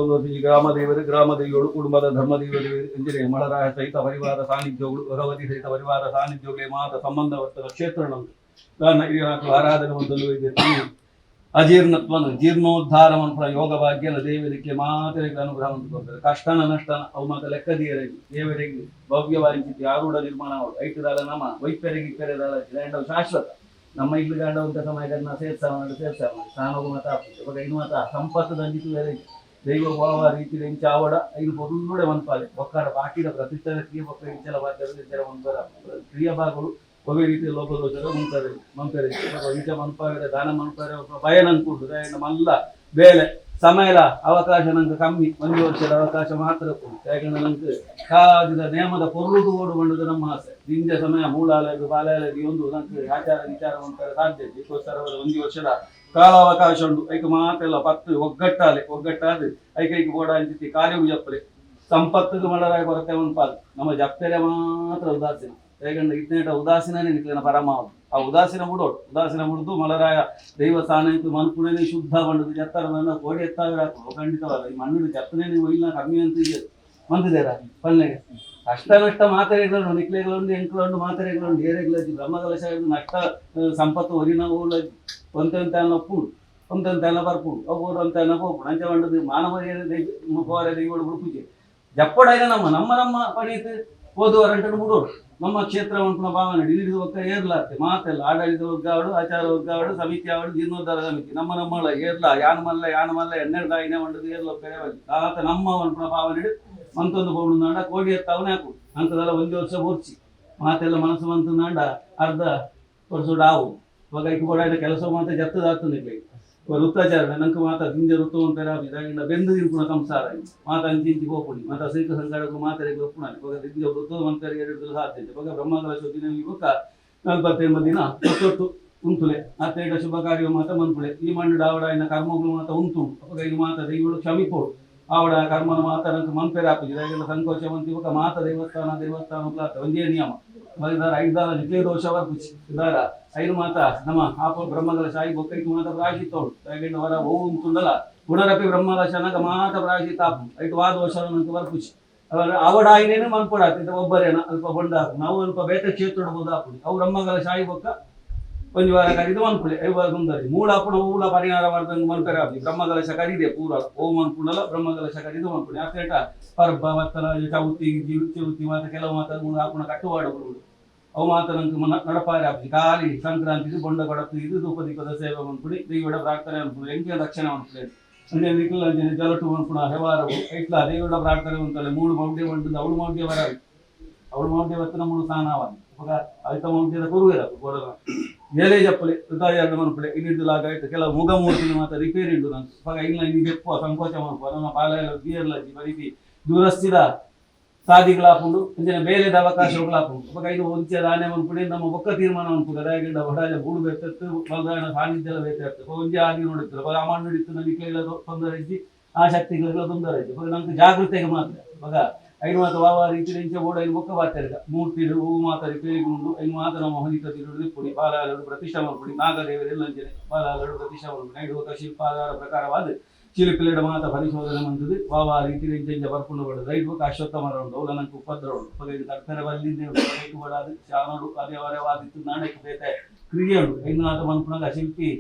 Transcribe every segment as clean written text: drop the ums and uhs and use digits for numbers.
ಮಂತೊಂದು ಗ್ರಾಮ ದೇವರು, ಗ್ರಾಮ ದೇವಿಗಳು, ಕುಟುಂಬದ ಧರ್ಮ ದೇವರು, ಇಂಜಿನಿಯರ್ ಮಳರಾಯ ಸಹಿತ ಪರಿವಾರ ಸಾನ್ನಿಧ್ಯಗಳು, ಭಗವತಿ ಸಹಿತ ಪರಿವಾರ ಸಾನ್ನಿಧ್ಯಗಳಿಗೆ ಮಾತ ಸಂಬಂಧಪಟ್ಟ ಕ್ಷೇತ್ರ ನಮ್ದು. ದಾನ ಹಿರಿಯರಾಕುಲು ಆರಾಧನೆ ಮಂತೊಂದು ಅಜೀರ್ಣತ್ವನು ಜೀರ್ಣೋದ್ಧಾರ ಮನ್ಪುನ ಯೋಗ ಭಾಗ್ಯನ ದೇವರಿಗೆ ಮಾತೆರೆಗ್ ಅನುಗ್ರಹ ಮಂತ್ ಕೊರ್ಪೆರ್. ಕಷ್ಟನ ನಷ್ಟನ ಅವು ಮಾತ ಲೆಕ್ಕ ದೀಯೆರೆ ದೇವರಿಗೆ ಭವ್ಯವಾಯಿಂಚಿತ್ತಿ ಆರೂಢ ನಿರ್ಮಾಣ ಆವೊಡು. ಐಟ್ ದಾಲ ನಮ ಒಯ್ಪೆರೆಗ್ ಇಪ್ಪೆರೆ ದಾಲ ಇಜ್ಜಿ. ಅವು ಶಾಶ್ವತ. ನಮ್ಮ ಇಲ್ಲ್ ಗಾಂಡ ಉಂತ ಸಮಯ ಗನ್ನ ಸೇರ್ಸಾವನಡು ಸೇರ್ಸಾವನ ಸ್ಥಾನಗು ಮಾತ ಆಪುಜಿ. ಬೊಕ ಇನ್ನು ಮಾತ ಸಂಪತ್ತು ದಂಚಿತು ಬೇರೆ ದೈವ ಭಾವ ರೀತಿಡ್ ಇಂಚ ಆವಡ ಐನ್ ಪೊರ್ಲುಡೆ ಮನ್ಪಾಲೆ. ಬೊಕ್ಕಡ ಬಾಕಿದ ಪ್ರತಿಷ್ಠಾನ ಕ್ರಿಯೆ ಬೊಕ್ಕ ಇಂಚಲ ಬಾಧ್ಯತೆ ಇಂಚಲ ಮನ್ಪರ ಕ್ರಿಯಾ ಭಾಗಗಳು ಒವ್ವೇ ರೀತಿಯ ಲೋಪದೋಷದ ಮನ್ಪರೆ ಮನ್ಪೆರೆ. ಬೊಕ ಇಂಚ ಮನ್ಪಾವೆರೆ ದಾನ ಮನ್ಪಾರೆ ಭಯ ನಂಕುಂಡು. ದಾಯೆಂಡ ಮಲ್ಲ ಬೇಲೆ, ಸಮಯಲ ಅವಕಾಶ ನಂಗೆ ಕಮ್ಮಿ. ಒಂದು ವರ್ಷದ ಅವಕಾಶ ಮಾತ್ರ ಉಪ್ಪುಂಡು. ಯಾಕಂದ್ರೆ ನಂಗೆ ಕಾದಿದ ನೇಮದ ಪೊರ್ಲು ತೂವೊಡು ಪಂಡುದು ನಮ್ಮ ಆಸೆ. ದಿಂಜ ಸಮಯ ಮೂಲಾಲಯದ ಬಾಲಾಲಯದ ಒಂದು ನಂಗೆ ಆಚಾರ ವಿಚಾರ ಮನ್ಪರೆ ಸಾಧ್ಯ ಇಜ್ಜಿ. ಇದಕ್ಕೋಸ್ಕರ ಒಂದು ವರ್ಷದ ಕಾಲಾವಕಾಶ ಉಂಡು. ಐಕ್ ಮಾತೆಲ್ಲ ಪತ್ತು ಒಗ್ಗಟ್ಟಾಲೆ, ಒಗ್ಗಟ್ಟಾದ್ ಐಕ್ ಐಕ್ ಬೋಡ ಅಂಚಿತ್ತಿ ಕಾರ್ಯವು ಜಪ್ಪಲೆ. ಸಂಪತ್ತಿಗೆ ಮಳರಾಯ ಕೊರತೆ ಉಂಪಾಲ್ ನಮ್ಮ ಜಪ್ಪೆರೆ ಮಾತ್ರ ಉದಾಸೀನ. ಯಾಕಂದ್ರೆ ಇತ್ನೇಟ ಉದಾಸೀನನೇ ನಿಕ್ಲೆನ ಪರಮಾವಧಿ. ಆ ಉದಾಸೀನ ಬಿಡೋಡು. ಉದಾಸೀನ ಬಿಡುದು ಮಳರಾಯ ದೇವಸ್ಥಾನ ಇತ್ತು ಮನ್ಪುಣನೆ ಶುದ್ಧ ಬಂಡದು ಜತ್ತರ ನನ್ನ ಕೋಡಿ ಎತ್ತಾವಿರ ಖಂಡಿತವಾದ ಈ ಮಣ್ಣಿನ ಜತ್ತನೆ ನೀವು ಇಲ್ಲ ಕಮ್ಮಿ ಅಂತ ಇದೆ ಮಂತಿದ್ದೇರ ಪಲ್ಲೆಗೆ. ಕಷ್ಟ ನಷ್ಟ ಮಾತೆರೆಗ್ಲುಂಡು, ನಿಕ್ಲೆಗ್ಲುಂಡು, ಎಂಕ್ಲುಂಡು, ಮಾತೆರೆಗ್ಲುಂಡು, ಏರೆಗ್ಲಜ್ಜಿ. ಬ್ರಹ್ಮಕಲಶ ನಷ್ಟ ಸಂಪತ್ತು ಒರಿನ ಊಲಜ್ಜಿ. ಒಂತೆ ಒಪ್ಪುಂಡು, ಒಂತೆ ಬರ್ಪುಂಡು, ಅವು ಒಂತೆ ಪೋಪುಂಡು. ಅಂಚ ಪಂಡದು ಮಾನವ ಪೋರೆ ದೈವಡು ಬುಡ್ಪುಜೆ. ಜಪ್ಪಡೈನ ನಮ್ಮ ನಮ್ಮ ನಮ್ಮ ಪಣೀತ್ ಓದುವರಂಟು ಬಿಡೋಡು. ನಮ್ಮ ಕ್ಷೇತ್ರ ಉಂಟುನ ಭಾವನೆ ಹಿಡಿದು ಒಕ್ಕ ಏರ್ಲಾತೆ ಮಾತೆಲ್ಲ ಆಡಳಿತ ವರ್ಗ ಆವಡು, ಆಚಾರ ವರ್ಗ ಆವಡು, ಸಮಿತಿ ಆವಡು, ಜೀರ್ಣೋದ್ಧಾರ ಸಮಿತಿ, ನಮ್ಮ ನಮ್ಮಳ ಏರ್ಲ ಯಾನ್ ಮಲ್ಲ ಯಾನ್ ಮಲ್ಲ ಎನ್ನೆಡ್ದ ಐನೆ ಮಂಡದು ಏರ್ಲ ಪೆರೆ ಆತ ನಮ್ಮ ಉಂಟುನ ಭಾವನೆ ಮಂತೊಂದು ಪೋಣುಂದಾಂಡ ಕೋಡಿ ಎತ್ತಾವನೆ ಹಾಕು ಅಂತದೆಲ್ಲ. ಒಂದೇ ವರ್ಷ ಬೋರ್ಚಿ ಮಾತೆಲ್ಲ ಮನಸ್ಸು ಮಂತಂದಾಂಡ ಅರ್ಧ ವರ್ಷ ಆವು. ಇವಾಗ ಐಕು ಕೂಡ ಕೆಲಸ ಮಾತ್ರ ಜತ್ತದಾಗ್ತದೆ. ವೃತ್ತಾಚಾರ ನಂಗೆ ಮಾತ ದಿಂಜ ವೃತ್ತ ಅಂತಾರೆ. ಇದಾಗಿಂದ ಬೆಂದು ತಿನ್ಪುನ ಸಂಸಾರ. ಮಾತ ಅಂಚಿಂಚಿ ಪೋಪುಣಿ ಮಾತ ಸೀಕ ಸಂಕಟಕ್ಕೂ ಮಾತರೆಗೆ ಒಪ್ಪುಣ. ಇವಾಗ ದಿಂಜ ವೃತ್ತ ಮಂತರಿಗೆ ಎರಡು ಸಾಧ್ಯ. ಇವಾಗ ಬ್ರಹ್ಮಕಲಶ ದಿನ ಬೊಕ್ಕ 49 ದಿನ ಒತ್ತೊಟ್ಟು ಉಂತುಲೆ ಅತ್ತೇಟ ಶುಭ ಕಾರ್ಯ ಮಾತ ಮನ್ಪುಳೆ. ಈ ಮಣ್ಣು ಡಾವಡ ಇನ್ನ ಕರ್ಮಗಳು ಮಾತ ಉಂಟು. ಅಪಗ ಇದು ಮಾತ ದೈವಳು ಕ್ಷಮಿಪೋಡು. ಆವಡ ಕರ್ಮನ ಮಾತ ನಂಗೆ ಮನ್ಪೆರೆ ಆಪುಜಿ. ಇದಾಗೆಲ್ಲ ಸಂಕೋಚ ಮಂತಿ. ಬೊಕ್ಕ ಮಾತ ದೇವಸ್ಥಾನ ದೇವಸ್ಥಾನ ಒಂಜೇ ನಿಯಮ. ಇದಾರ ಐದಾರ ನಿಕ್ಲೆ ದೋಷ ಬರ್ಪುಜಿ. ಇದಾರ ಐದು ಮಾತ ನಮ್ಮ ಆಪ ಬ್ರಹ್ಮಕಲಶ ಆಯಿ ಬೊಕ್ಕ ಐಕು ಮಾತ ಪ್ರಾಶಿತ್ತೋಡು. ದಾಯೆಗಂಡ ವರ ಓ ಉಂತುಂಡಲ ಪುನರಪಿ ಬ್ರಹ್ಮಕಲಶನಾಗ ಮಾತ ಪ್ರಾಶಿತ್ತ ಆಪು. ಐಟು ವಾ ದೋಷ ನಂಗೆ ಬರ್ಪುಜಿ. ಅವಡ ಆಯ್ನೇನು ಮನ್ಪೊಡಾತ ಒಬ್ಬರೇನ ಅಲ್ಪ ಬೊಂಡ ನಾವು ಅಲ್ಪ ಬೇತೆ ಕ್ಷೇತ್ರ ಬೋದಾಪುಡಿ. ಅವು ಬ್ರಹ್ಮಕಲಶ ಆಯಿ ಬೊಕ್ಕ ಒಂಜಿ ವಾರ ಕರಿದು ಮನ್ಪುಲೆ. ಐವ ಸುಂದರಿ ಮೂಲ ಅಪ್ಪಣ ಮೂಲ ಪರಿಹಾರ ಮಾಡ್ದಂಗೆ ಮನ್ಪೆರೆ ಆಪುಜಿ. ಬ್ರಹ್ಮಕಲಶ ಕರಿದೆ ಪೂರ ಓ ಮನ್ಪುಂಡಲ ಬ್ರಹ್ಮಕಲಶ ಕರಿದು ಮನ್ಪುಡಿ. ಆತೇಟ ಪರ್ಬ ವರ್ತನ ಚೌತಿ ಚೌತಿ ಮಾತ ಕೆಲವು ಮಾತ ಆಪುಣ ಕಟ್ಟುವಾಡುಗಳು ಅವು ಮಾತ ನಂಗೆ ನಡಪಾರೆ ಆಪುಜಿ. ಖಾಲಿ ಸಂಕ್ರಾಂತಿ ಬೊಂಡ ಕೊಡತ್ತು ಇದು ಧೂಪ ದೀಪದ ಸೇವೆ ಮನ್ಪುಡಿ, ದೈವಡ ಪ್ರಾರ್ಥನೆ ಮನ್ಪುಡಿ, ಎಂಕಿನ ರಕ್ಷಣೆ ಮನ್ಪುಡಿ. ಅಂಚೆ ನಿಕುಲ್ ಅಂಚನೆ ಜಲಟು ಮನ್ಪುಣ ಹೆವಾರವು ಐಟ್ಲ ದೇವಡ ಪ್ರಾರ್ಥನೆ ಉಂಟಲೆ. ಮೂಳು ಮೌಢ್ಯ ಉಂಟು, ಅವಳು ಮೌಢ್ಯ ಬರದು. ಅವಳು ಮೌಢ್ಯ ಬತ್ತನ ಮೂಳು ಸ್ಥಾನವನ್ನ ಅಪಗ ಐತ ಮೌಢ್ಯದ ಕೊರುವೆರ ಕೊಡಲ ಏಲೇ ಜಪ್ಪಲೆ ವೃತಾಚಾರ ಮನ್ಪುಲೆ. ಇನ್ನಿಡ್ದು ಆಯ್ತು ಕೆಲವು ಮುಗಮೂರ್ತಿ ಮಾತ ರಿಪೇರಿ ಉಂಟು ನಂಗೆ. ಅಪಗ ಇಲ್ಲ ಇನ್ನು ದೆಪ್ಪುವ ಸಂಕೋಚ ಮನ್ಪುವ. ನನ್ನ ಪಾಲೆಲ್ಲ ತೀರ್ಲಜ್ಜಿ ಬರೀತಿ ದುರಸ್ತಿದ ಸಾದಿಗಳಾಪುಂಡು, ಅಂಚನೆ ಬೇಲೆದ ಅವಕಾಶಗಳಾಪುಂಡು. ಅಪಗ ಐದು ಒಂಚೆ ದಾನೆ ಮನ್ಪುಡಿ. ನಮ್ಮ ಬೊಕ್ಕ ತೀರ್ಮಾನ ಮನ್ಪುಗ. ದಾಯೆಗಂಡ ಬಡಾಜ ಬೂಡು ಬೇತತ್ತು ಮಲ್ದಾಯನ ಸಾನ್ನಿಧ್ಯಲ ಬೇತೆತ್ತು. ಒಂಜಿ ಆದಿ ನೋಡುತ್ತಾರೆ. ಅಪಗ ಆ ಮಣ್ಣು ಇತ್ತು ನಿಕ್ಲೆಗಳ ತೊಂದರೆ ಇಜ್ಜಿ, ಆ ಶಕ್ತಿಗಳೆಲ್ಲ ತೊಂದರೆ ಇಜ್ಜಿ. ಅಪಗ ನಂಗೆ ಜಾಗೃತೆಗೆ ಮಾತ್ರ. ಅಪಗ ಐನು ಮಾತ ವಾವ ರೀತಿ ಇಂಚ ಬೋಡ ಐನು ಬೊಕ್ಕ ಬಾತೆರ್ಗ ಮೂರ್ತಿ ಹೂವು ಮಾತ ರಿಪೇರಿ ಉಂಡು. ಐನು ಮಾತ ನಮ್ಮ ಹೊನಿತ ತಿರುಡು ಪುಡಿ ಬಾಲಾಲಡು ಪ್ರತಿಷ್ಠಾ ಮಲ್ಪುಡಿ. ನಾಗದೇವರೆಲ್ಲ ಅಂಚನೆ ಬಾಲಾಲಡು ಪ್ರತಿಷ್ಠಾ ಮಲ್ಪುಡಿ. ಐಡು ಬೊಕ್ಕ ಶಿಲ್ಪಾಧಾರ ಪ್ರಕಾರವಾದ ಶಿಲ್ಪಿಲೆಡ ಮಾತ ಪರಿಶೋಧನೆ ಮಂತದು ವಾವ ರೀತಿ ಇಂಚ ಇಂಚ ಬರ್ಪುಂಡು ಬಡದು. ಐದು ಬೊಕ್ಕ ಅಶ್ವತ್ಥ ಮರ ಉಂಡು. ಅವುಲ ನಂಗೆ ಉಪದ್ರ ಉಂಡು. ಅಪಗ ಇದು ಕಡ್ಪೆರೆ ಬಲ್ಲಿಂದೇ ಉಂಡು. ಐಕು ಬಡಾದು ಶಾನೋಡು ಅದೇ ವರವಾದಿತ್ತು ನಾಣಕ್ಕೆ ಬೇತೆ ಕ್ರಿಯೆ ಉಂಡು. ಐನು ಮಾತ ಮನ್ಪುನಾಗ ಶಿಲ್ಪಿ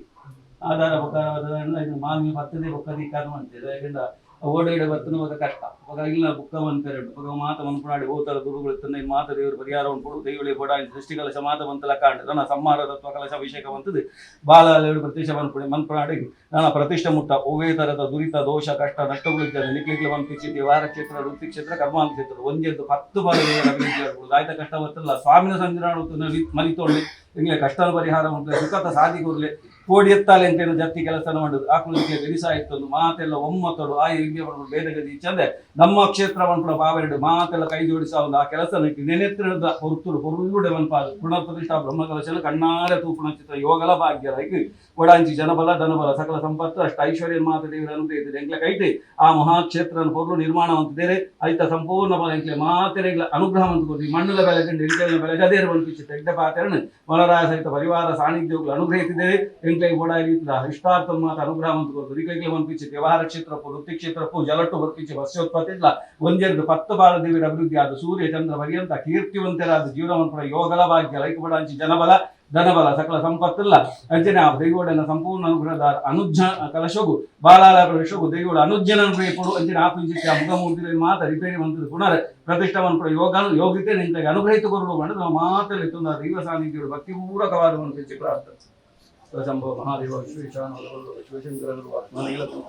ಆಧಾರ ಪ್ರಕಾರವಾದ ಇದು ಮಾನ್ಯ ಬರ್ತದೆ. ಬೊಕ್ಕ ಕರ್ಮ ಅಂತೆ. ಯಾಕಂದ್ರೆ ಓಡೇಡೆ ಬರ್ತನ ಬೊಕ ಕಷ್ಟ. ಬೊಕ ಇಲ್ಲ ಬುಕ್ಕ ಮನ್ಪೆರೆ ಉಂಡು. ಬೊಕ ಮಾತ ಮನ್ಪುನಾಡಿ ಹೋತರ ದುರುಗಳು ಇತ್ತಂದ್ರೆ ಮಾತ ದೇವರು ಪರಿಹಾರ ಉಂಟು. ದೈವಳಿ ಬೋಡ ಸೃಷ್ಟಿ ಕಲಶ ಮಾತ ಮಂತಲ ಕಾಂಡ ನನ್ನ ಸಂಹಾರ ತತ್ವ ಕಲಶ ಅಭಿಷೇಕ ಮಂತದ್ದು ಬಾಲಾಲೇಡು ಪ್ರತಿಷ್ಠೆ ಮನ್ಪುಡಿ. ಮನ್ಪುನಾಡಿ ನನ್ನ ಪ್ರತಿಷ್ಠೆ ಮುಟ್ಟ ಒವ್ವೇ ತರದ ದುರಿತ ದೋಷ ಕಷ್ಟ ನಷ್ಟಗಳು ಇದ್ದಾರೆ ನಿಕ್ಲಿಕ್ಲ ಮನ್ಪಿಸಿ. ವಾರ ಕ್ಷೇತ್ರ, ವೃತ್ತಿ ಕ್ಷೇತ್ರ, ಕರ್ಮಾಂತ ಕ್ಷೇತ್ರ ಒಂಜೆದ್ದು 10 ಬಾರಿ ಅಭಿವೃದ್ಧಿ ಆಗ್ಬೋದು. ಆಯ್ತ ಕಷ್ಟ ಬರ್ತಲ್ಲ ಸ್ವಾಮಿನ ಸಂದಿರಾಣ ಮನಿತೋಳ್ಳಿ. ಇಂಗ್ಲೆ ಕಷ್ಟನ ಪರಿಹಾರ ಉಂಟು, ಸುಖತ ಸಾಧಿ ಕೂರ್ಲೆ. ಕೋಡಿ ಎತ್ತಾಲೆ ಅಂತೇನು ಜತ್ತಿ ಕೆಲಸನ ಮಾಡುದು ಆಕುಲಿಗೆ ಬೆರಿಸಾಯಿತ್ತು ಮಾತೆಲ್ಲ ಒಮ್ಮತಡು ಆ ಇಂಗೆ ಬೇರೆ ಗದಿ ಚಂದೆ ನಮ್ಮ ಕ್ಷೇತ್ರ ಮನ್ಪುನ ಬಾವೆರಡು ಮಾತೆಲ್ಲ ಕೈ ಜೋಡಿಸ ಒಂದು ಆ ಕೆಲಸ ನೆನೆತ್ತಿರದ ಹೊರ್ತುಡು ಹೊರುಡೆ ಮನ್ಪಾದು. ಪುನರ್ ಪ್ರತಿಷ್ಠಾ ಬ್ರಹ್ಮಕಲಶನ ಕಣ್ಣಾರೆ ತೂಪುಣ ಚಿತ್ರ ಯೋಗಲ ಭಾಗ್ಯ ಲೈಕ್ ಒಡಾಂಚಿ ಜನಬಲ ಧನಬಲ ಸಕಲ ಸಂಪತ್ತು ಅಷ್ಟ ಐಶ್ವರ್ಯ ಮಾತ ದೇವರ ಅನುಗ್ರಹ ಇದೆ. ಎಂಕ್ಲೆ ಕೈಟೆ ಆ ಮಹಾಕ್ಷೇತ್ರ ಪೊರ್ಲು ನಿರ್ಮಾಣ ಅಂತಿದ್ದೇನೆ. ಐತ ಸಂಪೂರ್ಣ ಬಲ ಎಂಕ್ಲೆ ಮಾತೆರೆಗ್ಲ ಅನುಗ್ರಹ ಅಂತ ಕೊರ್ದು. ಈ ಮಣ್ಣುದ ಬೆಲೆ ಕಂಡು ಎಂಕ್ಲೆನ ಬೆಲೆ ಗದೇರು ಮನ್ಪಿಚ್ಚು. ಎಡ್ಡೆ ಪಾತೆರನು ಮಲರಾಯ. ಮಲರಾಯ ಸಹಿತ ಪರಿವಾರ ಸಾನ್ನಿಧ್ಯಗಳು ಅನುಗ್ರಹಿಸಿದ್ದೇವೆ. ಎಂಕ್ಲೆಗ್ ಬೋಡಾಯಿ ರೀತಿದ ಇಷ್ಟಾರ್ಥ ಮಾತ ಅನುಗ್ರಹ ಮಂತ್ ಕೊರ್ದು, ನಿಕೈಕ್ಲೆ ಮನ್ಪಿಚ್ಚಿ ವ್ಯವಹಾರ ಕ್ಷೇತ್ರಪ್ಪು, ವೃತ್ತಿ ಕ್ಷೇತ್ರಪ್ಪು, ಜಲಟ್ಟು ಬರ್ಪಿಚ್ಚಿ ಭಸ್ಯೋತ್ಪತ್ತಿ ಇಲ್ಲ ಒಂಜೆರ್ದು 10 ಬಾಲ ದೇವಿರ ಅಭಿವೃದ್ಧಿ ಆದ ಸೂರ್ಯ ಚಂದ್ರ ಪರ್ಯಂತ ಕೀರ್ತಿವಂತರಾದ ಜೀವನ ಮನ್ಪುನ ಯೋಗಲ ಭಾಗ್ಯ ಲೈಕ್ ಬಡಾಂಚಿ ಜನಬಲ ಧನಬಲ ಸಕಲ ಸಂಪತ್ತಿಲ್ಲ. ಅಂಚನೆ ಆ ದೈವೋಡನ ಸಂಪೂರ್ಣ ಅನುಗ್ರಹದ ಅನುಜ್ಞ ಕಲಶಗು ಬಾಲಾಲ ಕಲಶಗು ದೈವೋಡ ಅನುಜ್ಞನ ಅನುಗ್ರಹ ಕೊಡು. ಅಂಚನೆ ಆ ಪಿಂಚಿತ್ಯ ಆ ಮುಖಮೂರ್ತಿ ಮಾತ ರಿಪೇರಿ ಮಂತ್ರಿ ಪುನರ್ ಪ್ರತಿಷ್ಠಾ ಮನ್ಪುನ ಯೋಗ ಯೋಗ್ಯತೆ ನಿಂತಾಗಿ ಅನುಗ್ರಹಿತ ಕೊರಡು ಪಂಡ ನಾವು ಮಾತಲ್ಲಿ ತುಂದ ದೈವ ಸಾನ್ನಿಧ್ಯ ಭಕ್ತಿಪೂರ್ವಕವಾದ ಮನ್ಪಿಚ್ಚಿ ಪ್ರಾರ್ಥನೆ. ಸಂಭವ ಮಹಾದೇವ ವಿಶ್ವೇಶಾನ ಶಿವಶಂಕರ ಆತ್ಮ ನೀಲಕಂಠ.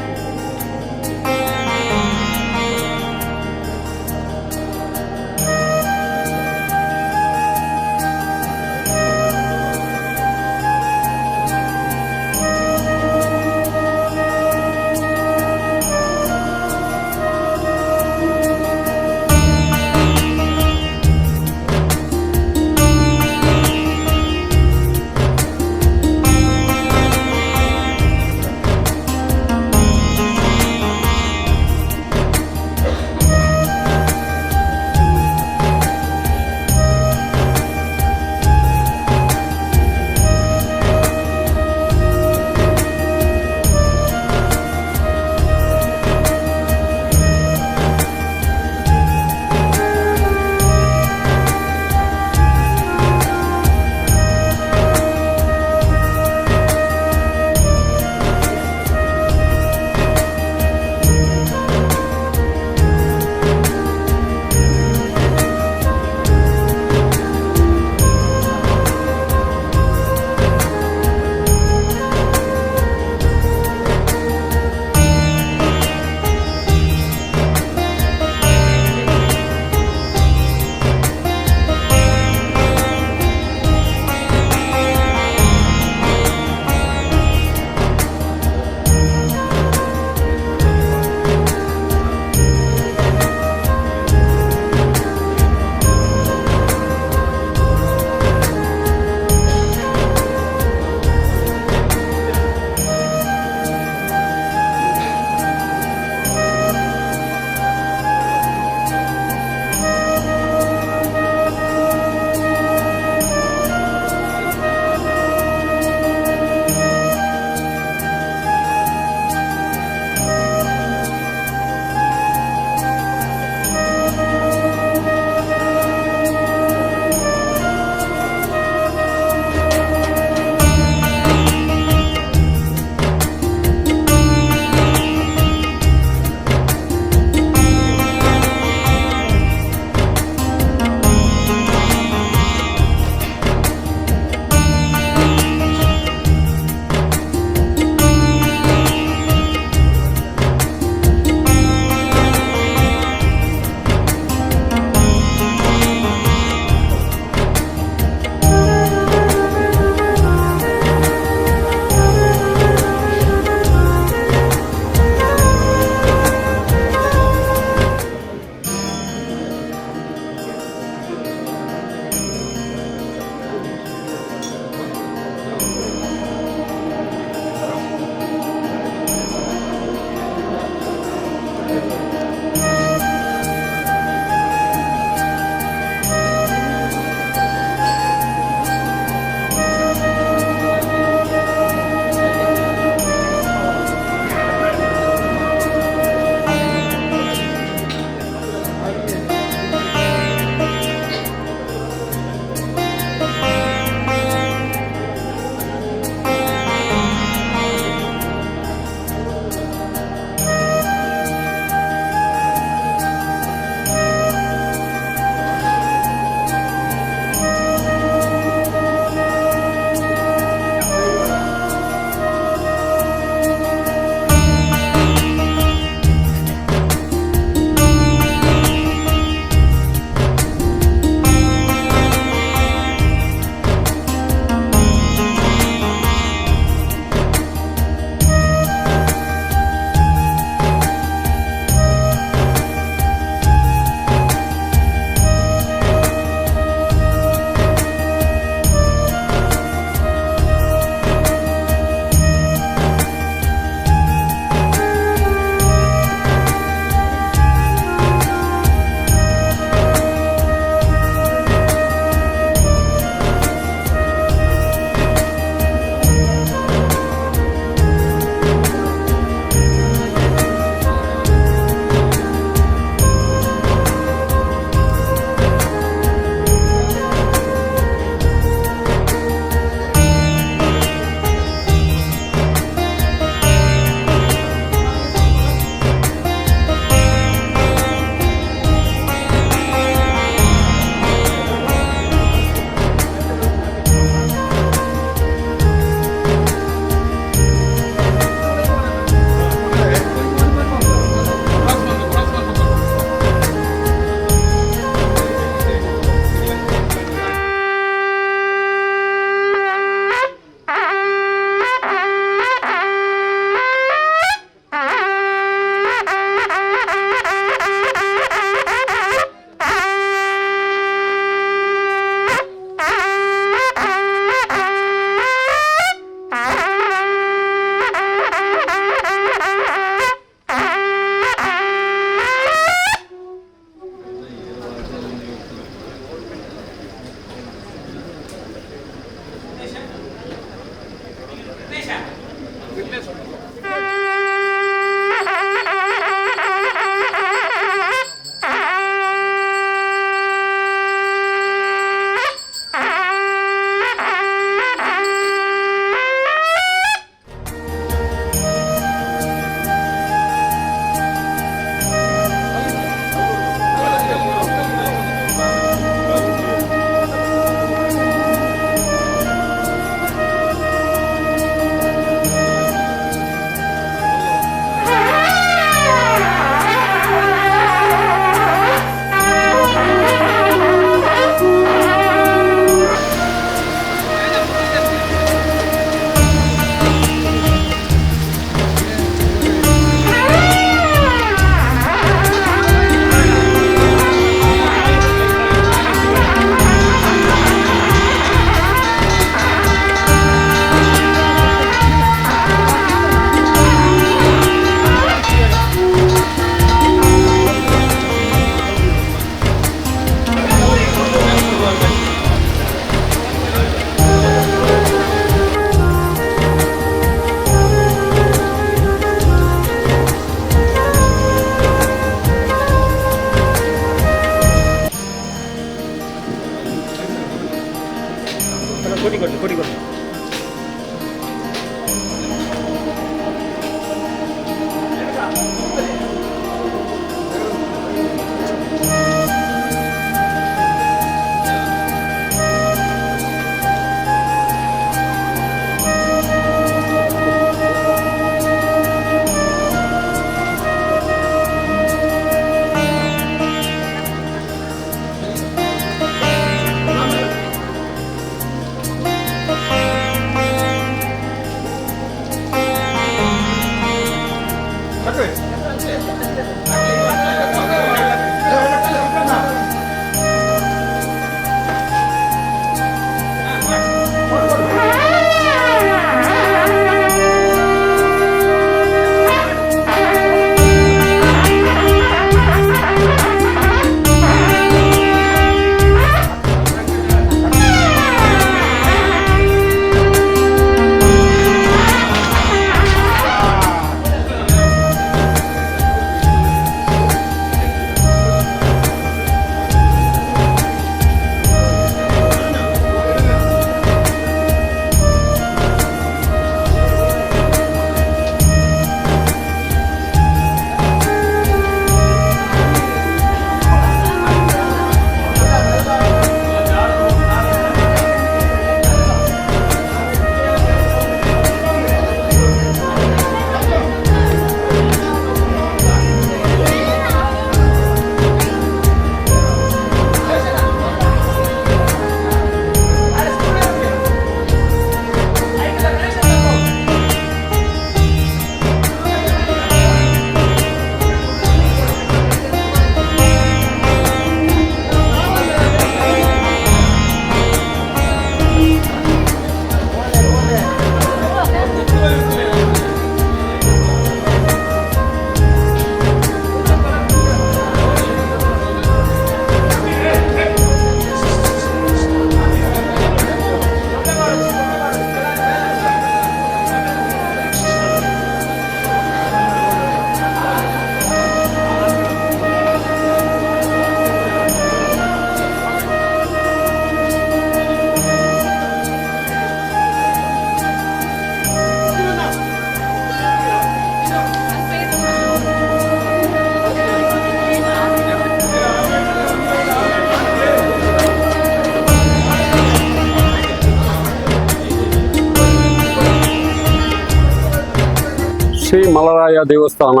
Shri Malaraya ದೇವಸ್ಥಾನ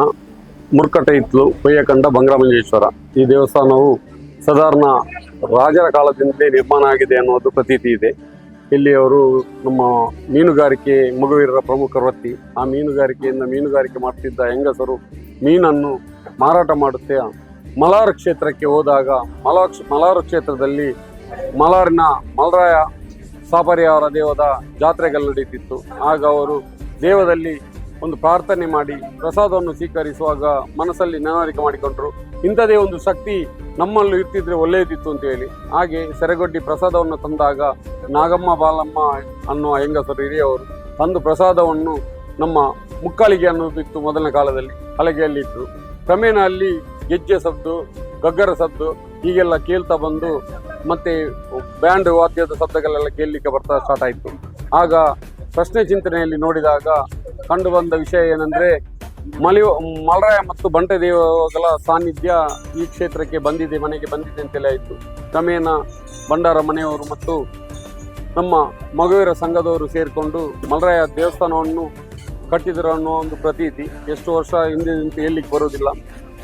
ಮುರ್ಕಟೈತ್ಲು ಪೊಯ್ಯಕಂಡ ಬಂಗ್ರಮಂಜೇಶ್ವರ. ಈ ದೇವಸ್ಥಾನವು ಸಾಧಾರಣ ರಾಜರ ಕಾಲದಿಂದಲೇ ನಿರ್ಮಾಣ ಆಗಿದೆ ಅನ್ನೋದು ಪ್ರತೀತಿ ಇದೆ. ಇಲ್ಲಿ ಅವರು ನಮ್ಮ ಮೀನುಗಾರಿಕೆ ಮಗುವೀರರ ಪ್ರಮುಖ ವೃತ್ತಿ. ಆ ಮೀನುಗಾರಿಕೆಯಿಂದ ಮೀನುಗಾರಿಕೆ ಮಾಡ್ತಿದ್ದ ಹೆಂಗಸರು ಮೀನನ್ನು ಮಾರಾಟ ಮಾಡುತ್ತೆ ಮಲಾರು ಕ್ಷೇತ್ರಕ್ಕೆ ಹೋದಾಗ ಮಲಾರು ಕ್ಷೇತ್ರದಲ್ಲಿ ಮಲಾರಿನ ಮಲರಾಯ ಸಾಪರಿಯವರ ದೇವದ ಜಾತ್ರೆಗಳು ನಡೆಯುತ್ತಿತ್ತು. ಆಗ ಅವರು ದೇವದಲ್ಲಿ ಒಂದು ಪ್ರಾರ್ಥನೆ ಮಾಡಿ ಪ್ರಸಾದವನ್ನು ಸ್ವೀಕರಿಸುವಾಗ ಮನಸ್ಸಲ್ಲಿ ನೆನವರಿಕೆ ಮಾಡಿಕೊಂಡರು, ಇಂಥದೇ ಒಂದು ಶಕ್ತಿ ನಮ್ಮಲ್ಲೂ ಇರ್ತಿದ್ರೆ ಒಳ್ಳೆಯದಿತ್ತು ಅಂತೇಳಿ. ಹಾಗೆ ಸೆರಗೊಡ್ಡಿ ಪ್ರಸಾದವನ್ನು ತಂದಾಗ ನಾಗಮ್ಮ ಬಾಲಮ್ಮ ಅನ್ನುವ ಹೆಂಗಸರು ಹಿರಿಯವರು ತಂದು ಪ್ರಸಾದವನ್ನು ನಮ್ಮ ಮುಕ್ಕಾಲಿಗೆ ಅನ್ನೋದು ಇತ್ತು ಮೊದಲಿನ ಕಾಲದಲ್ಲಿ, ಹಲಗೆಯಲ್ಲಿ ಇತ್ತು. ಕ್ರಮೇಣ ಅಲ್ಲಿ ಗೆಜ್ಜೆ ಸದ್ದು, ಗಗ್ಗರ ಸದ್ದು ಹೀಗೆಲ್ಲ ಕೇಳ್ತಾ ಬಂದು ಮತ್ತೆ ಬ್ಯಾಂಡ್ ವಾದ್ಯದ ಶಬ್ದಗಳೆಲ್ಲ ಕೇಳಲಿಕ್ಕೆ ಬರ್ತಾ ಸ್ಟಾರ್ಟ್ ಆಯಿತು. ಆಗ ಪ್ರಶ್ನೆ ಚಿಂತನೆಯಲ್ಲಿ ನೋಡಿದಾಗ ಕಂಡು ಬಂದ ವಿಷಯ ಏನಂದರೆ, ಮಲರಾಯ ಮತ್ತು ಬಂಟೆ ದೇವಗಳ ಸಾನ್ನಿಧ್ಯ ಈ ಕ್ಷೇತ್ರಕ್ಕೆ ಬಂದಿದೆ, ಮನೆಗೆ ಬಂದಿದೆ ಅಂತೇಳಿ ಆಯಿತು. ಕ್ರಮೇಣ ಭಂಡಾರ ಮನೆಯವರು ಮತ್ತು ನಮ್ಮ ಮಗುವಿರ ಸಂಘದವರು ಸೇರಿಕೊಂಡು ಮಲರಾಯ ದೇವಸ್ಥಾನವನ್ನು ಕಟ್ಟಿದರು ಅನ್ನೋ ಒಂದು ಪ್ರತೀತಿ. ಎಷ್ಟು ವರ್ಷ ಹಿಂದೆ ಅಂತ ಹೇಳಲಿಕ್ಕೆ ಬರೋದಿಲ್ಲ.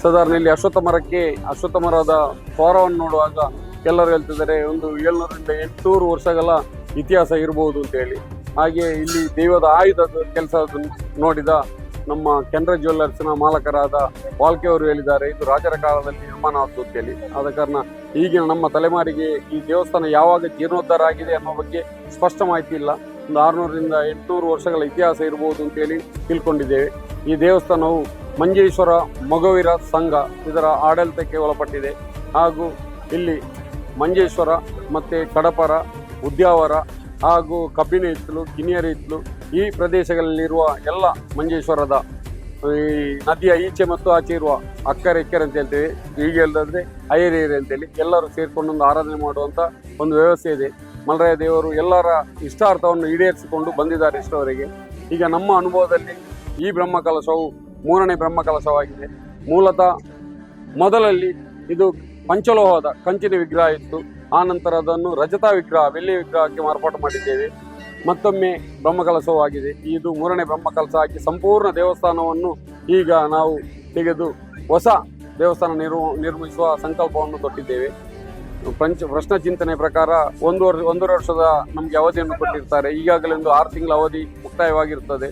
ಸಾಧಾರಣ ಇಲ್ಲಿ ಅಶ್ವತ್ಥ ಮರಕ್ಕೆ, ಅಶ್ವತ್ಥ ಮರದ ತ್ವಾರವನ್ನು ನೋಡುವಾಗ ಎಲ್ಲರೂ ಹೇಳ್ತಿದ್ದಾರೆ, ಒಂದು 700ರಿಂದ 800 ವರ್ಷಗಳ ಇತಿಹಾಸ ಇರ್ಬೋದು ಅಂತೇಳಿ. ಹಾಗೆ ಇಲ್ಲಿ ದೈವದ ಆಯುಧದ ಕೆಲಸ ನೋಡಿದ ನಮ್ಮ ಕೆನರಾ ಜ್ಯುವೆಲ್ಲರ್ಸ್ನ ಮಾಲಕರಾದ ವಾಲ್ಕೆ ಅವರು ಹೇಳಿದ್ದಾರೆ, ಇದು ರಾಜರ ಕಾಲದಲ್ಲಿ ನಿರ್ಮಾಣ ಆದ್ದು ಅಂತೇಳಿ. ಆದ ಕಾರಣ ಈಗಿನ ನಮ್ಮ ತಲೆಮಾರಿಗೆ ಈ ದೇವಸ್ಥಾನ ಯಾವಾಗ ಜೀರ್ಣೋದ್ಧಾರ ಆಗಿದೆ ಅನ್ನೋ ಬಗ್ಗೆ ಸ್ಪಷ್ಟ ಮಾಹಿತಿ ಇಲ್ಲ. ಒಂದು 600ರಿಂದ 800 ವರ್ಷಗಳ ಇತಿಹಾಸ ಇರ್ಬೋದು ಅಂತೇಳಿ ತಿಳ್ಕೊಂಡಿದ್ದೇವೆ. ಈ ದೇವಸ್ಥಾನವು ಮಂಜೇಶ್ವರ ಮೊಗವೀರ ಸಂಘ ಇದರ ಆಡಳಿತಕ್ಕೆ ಒಳಪಟ್ಟಿದೆ. ಹಾಗೂ ಇಲ್ಲಿ ಮಂಜೇಶ್ವರ ಮತ್ತು ಕಡಪರ, ಉದ್ಯಾವರ ಹಾಗೂ ಕಬ್ಬಿನ ಹಿತ್ತಲು, ಕಿನಿಯರ ಹಿತ್ತಲು ಈ ಪ್ರದೇಶಗಳಲ್ಲಿರುವ ಎಲ್ಲ ಮಂಜೇಶ್ವರದ ಈ ನದಿಯ ಈಚೆ ಮತ್ತು ಆಚೆ ಇರುವ ಅಕ್ಕರೆ ಇಕ್ಕರೆ ಅಂತ ಹೇಳ್ತೇವೆ, ಈಗ ಹೇಳೋದಾದ್ರೆ ಅಯ್ಯರೇರಿ ಅಂತೇಳಿ ಎಲ್ಲರೂ ಸೇರಿಕೊಂಡು ಒಂದು ಆರಾಧನೆ ಮಾಡುವಂಥ ಒಂದು ವ್ಯವಸ್ಥೆ ಇದೆ. ಮಲರಾಯ ದೇವರು ಎಲ್ಲರ ಇಷ್ಟಾರ್ಥವನ್ನು ಈಡೇರಿಸಿಕೊಂಡು ಬಂದಿದ್ದಾರೆ ಇಷ್ಟವರೆಗೆ. ಈಗ ನಮ್ಮ ಅನುಭವದಲ್ಲಿ ಈ ಬ್ರಹ್ಮಕಲಶವು ಮೂರನೇ ಬ್ರಹ್ಮಕಲಶವಾಗಿದೆ. ಮೂಲತಃ ಮೊದಲಲ್ಲಿ ಇದು ಪಂಚಲೋಹದ ಕಂಚಿನ ವಿಗ್ರಹ ಇತ್ತು. ಆ ನಂತರ ಅದನ್ನು ರಜತ ವಿಗ್ರಹ, ಬೆಳ್ಳಿ ವಿಗ್ರಹಕ್ಕೆ ಮಾರ್ಪಾಟು ಮಾಡಿದ್ದೇವೆ. ಮತ್ತೊಮ್ಮೆ ಬ್ರಹ್ಮಕಲಶವೂ ಆಗಿದೆ. ಇದು ಮೂರನೇ ಬ್ರಹ್ಮಕಲಶ ಆಗಿ ಸಂಪೂರ್ಣ ದೇವಸ್ಥಾನವನ್ನು ಈಗ ನಾವು ತೆಗೆದು ಹೊಸ ದೇವಸ್ಥಾನ ನಿರ್ಮಿಸುವ ಸಂಕಲ್ಪವನ್ನು ತೊಟ್ಟಿದ್ದೇವೆ. ಪ್ರಶ್ನ ಚಿಂತನೆ ಪ್ರಕಾರ 1.5 ವರ್ಷದ ನಮಗೆ ಅವಧಿಯನ್ನು ಕೊಟ್ಟಿರ್ತಾರೆ. ಈಗಾಗಲೇ ಒಂದು 6 ತಿಂಗಳ ಅವಧಿ ಮುಕ್ತಾಯವಾಗಿರ್ತದೆ.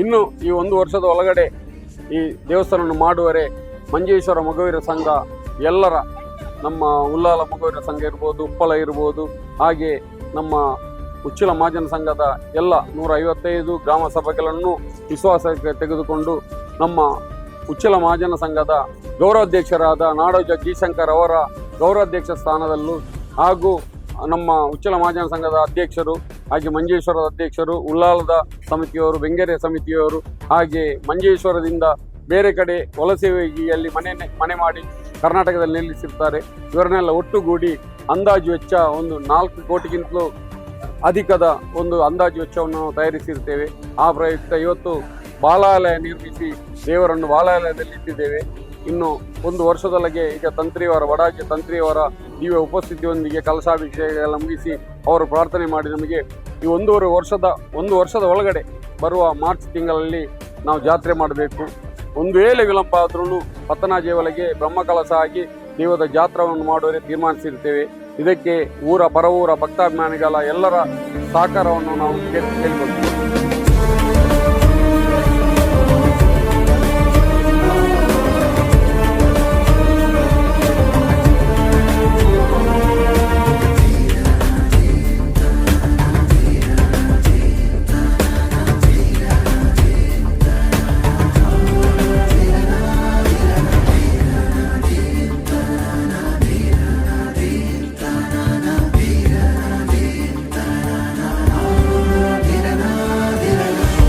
ಇನ್ನು ಈ ಒಂದು ವರ್ಷದ ಒಳಗಡೆ ಈ ದೇವಸ್ಥಾನವನ್ನು ಮಾಡುವರೆ ಮಂಜೇಶ್ವರ ಮೊಗವೀರ ಸಂಘ ಎಲ್ಲರ, ನಮ್ಮ ಉಲ್ಲಾಲ ಮೊಗವೀರ ಸಂಘ ಇರ್ಬೋದು, ಉಪ್ಪಳ ಇರ್ಬೋದು, ಹಾಗೆ ನಮ್ಮ ಉಚ್ಚಿಲ ಮಹಾಜನ ಸಂಘದ ಎಲ್ಲ 155 ಗ್ರಾಮ ಸಭೆಗಳನ್ನು ವಿಶ್ವಾಸಕ್ಕೆ ತೆಗೆದುಕೊಂಡು, ನಮ್ಮ ಉಚ್ಚಿಲ ಮಹಾಜನ ಸಂಘದ ಗೌರವಾಧ್ಯಕ್ಷರಾದ ನಾಡೋಜ ಜಿ ಶಂಕರ್ ಅವರ ಗೌರವಾಧ್ಯಕ್ಷ ಸ್ಥಾನದಲ್ಲೂ, ಹಾಗೂ ನಮ್ಮ ಉಚ್ಚಿಲ ಮಹಾಜನ ಸಂಘದ ಅಧ್ಯಕ್ಷರು, ಹಾಗೆ ಮಂಜೇಶ್ವರದ ಅಧ್ಯಕ್ಷರು, ಉಲ್ಲಾಲದ ಸಮಿತಿಯವರು, ಬೆಂಗೆರೆ ಸಮಿತಿಯವರು, ಹಾಗೆ ಮಂಜೇಶ್ವರದಿಂದ ಬೇರೆ ಕಡೆ ವಲಸೆ ಹೋಗಿ ಅಲ್ಲಿ ಮನೆ ಮನೆ ಮಾಡಿ ಕರ್ನಾಟಕದಲ್ಲಿ ನಿಲ್ಲಿಸಿರ್ತಾರೆ. ಇವರನ್ನೆಲ್ಲ ಒಟ್ಟುಗೂಡಿ ಅಂದಾಜು ವೆಚ್ಚ ಒಂದು 4 ಕೋಟಿಗಿಂತಲೂ ಅಧಿಕದ ಒಂದು ಅಂದಾಜು ವೆಚ್ಚವನ್ನು ನಾವು ತಯಾರಿಸಿರ್ತೇವೆ. ಆ ಪ್ರಯುಕ್ತ ಇವತ್ತು ಬಾಲಾಲಯ ನಿರ್ಮಿಸಿ ದೇವರನ್ನು ಬಾಲಾಲಯದಲ್ಲಿ ಇಟ್ಟಿದ್ದೇವೆ. ಇನ್ನು ಒಂದು ವರ್ಷದೊಳಗೆ ಈಗ ತಂತ್ರಿಯವರ, ವಡಾಜೆ ತಂತ್ರಿಯವರ ದಿವ್ಯ ಉಪಸ್ಥಿತಿಯೊಂದಿಗೆ ಕಲಶಾಭಿಷೇಕ ಎಲ್ಲ ಮುಗಿಸಿ ಅವರು ಪ್ರಾರ್ಥನೆ ಮಾಡಿ ನಮಗೆ ಈ ಒಂದೂವರೆ ವರ್ಷದ, ಒಂದು ವರ್ಷದ ಒಳಗಡೆ ಬರುವ ಮಾರ್ಚ್ ತಿಂಗಳಲ್ಲಿ ನಾವು ಜಾತ್ರೆ ಮಾಡಬೇಕು. ಒಂದು ವೇಳೆ ವಿಳಂಬ ಆದ್ರೂ ಪತ್ತನಾಜೆ ಒಳಗೆ ಬ್ರಹ್ಮಕಲಶ ಆಗಿ ದೈವದ ಜಾತ್ರವನ್ನು ಮಾಡುವರೆ ತೀರ್ಮಾನಿಸಿರ್ತೇವೆ. ಇದಕ್ಕೆ ಊರ ಪರವೂರ ಭಕ್ತಾಭಿಮಾನಿಗಳ ಎಲ್ಲರ ಸಹಕಾರವನ್ನು ನಾವು ಕೇಳಿಕೊಳ್ತೀವಿ.